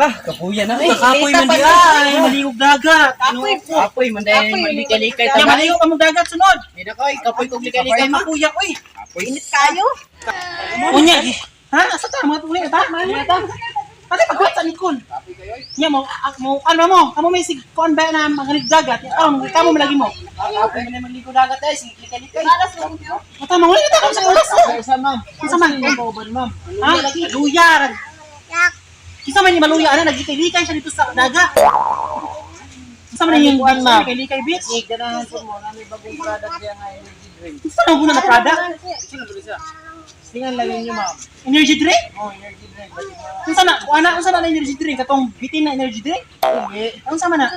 Ah, kapuya na. Ay, Kapoy kita man pa di na. ay, maligog dagat. Kapoy Ano? po. Kapoy man dahil Kapoy, malikay-likay. maligog Nya maligo ka mong dagat sunod. Hindi na koy, kapoy kog likay-likay ma. Kapuya oy. Init kayo. Unya. Ha? Asa ta mga tuli ta? Ta. Pati pagkuhat sa Nicole. Nya mo mo ano mo? Kamo may sig kuan ba na magalig dagat? Ah, kamo malagi mo. Kapoy man maligo dagat ay, sige likay-likay. Mata mo wala ta sa oras. Isa, ma'am. Isa man. Ma'am. Ha? Luya. Isa man ni maluya ana naglikay-likay siya dito sa dagat. Isa man yung Kuan, ma'am. likay-likay beach. Ganahan po mo na may bagong product yan nga energy drink. Isa na guna na product. Sino ba siya? Tingan lang ninyo, ma'am. Energy drink? Oh, energy drink. Balik mo. Unsa na? Kuana unsa na na energy drink katong bitin na energy drink? Hindi. Unsa man na?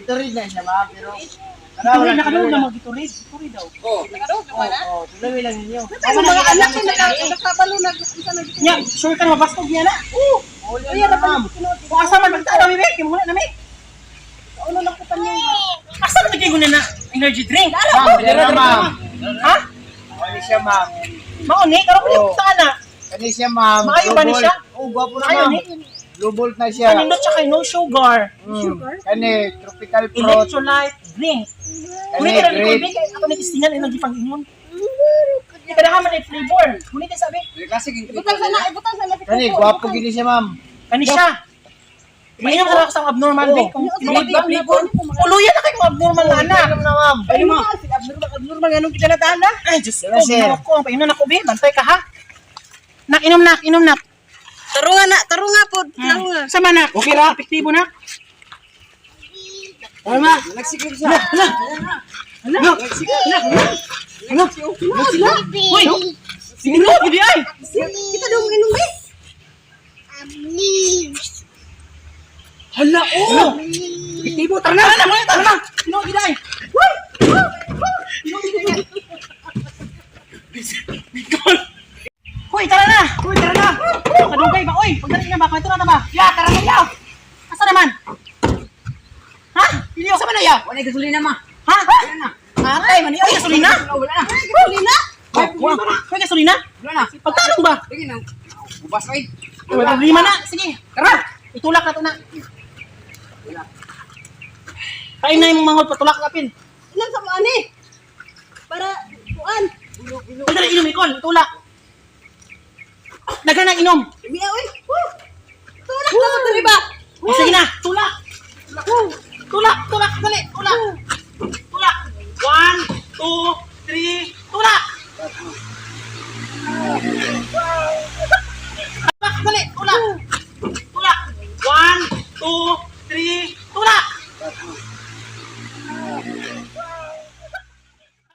Gatorade na siya, ma'am. Pero Gituloy na kadungog na magituloy. Gituloy daw. Oh, oh, tuloy lang ninyo. Ang mga anak ko nakabalo na isa na Nya, sure ka na mabastog niya na. Oo. Uli na, ma'am. Kung asa man magta na mi be, kay muna na mi. Ano lang ko niya. Asa man naging na energy drink? Ma'am, dira, ma'am. Ha? Kani siya, ma'am. Mao ni karon ko Oo. ta na. Kani siya, ma'am. Maayo ba ni Blue siya? Bolt. Oh, gwapo na, Maayo ma'am. ni? Blue Bolt na siya. Kanindot siya kay no sugar. Kani, tropical fruit. Electrolyte drink. Kani, Ngunit na grape. ni kay ako nag-istingan ay nagipangingon. Hindi ka na man ay flavor. Ngunit ay sabi, Ibutang sana, ibutang sana si Kani, Coco. gwapo gini siya, ma'am. kani siya. Mainom na ako sa abnormal Oo. be. Kung tinuod ba flavor? Uluyan na kayo kung abnormal na anak. Inom na, ma'am. Ay, ma, sila abnormal, abnormal ganun kita na tala. Ay, Diyos ko, Sir, sir. ginawa ko. Painom ako, be. Bantay ka, ha? Nak, inom nak, inom nak. Tarunga na, tarunga po, tarunga. Sama nak. Okay ra. Epektibo nak. Oh, ma. Nagsikip siya. Hala. Hala. Hala. Hala. Sila. Uy. Sino gidi ay? Kita daw inom eh. Hala, oh. Epektibo, tara na. Tara na, tara na. Sino gidi ay? Uy. Sino gidi ay? Nicole. Hoy, tara na. Hoy, tara na. Kadugay ba? Oy, pagdating na ba? Kwento na ta ba? Ya, tara na ya. Asa naman? Ha? Ilyo. Sama na ya. Wala gasolina, ma. Ha? Wala na. Atay, man. Ay, gasolina? Wala na. Gasolina. May gasolina? Wala na. Pagtanong ba? Sige na. Ubas ay. Wala problema na. Sige. Tara. Itulak na to na. Kain na yung mga patulak kapin. Ilang sa mga ani? Para kuan. Pwede na inom, Nicole. Itulak. Dagan na inom. Miya oy. Woo. Tulak.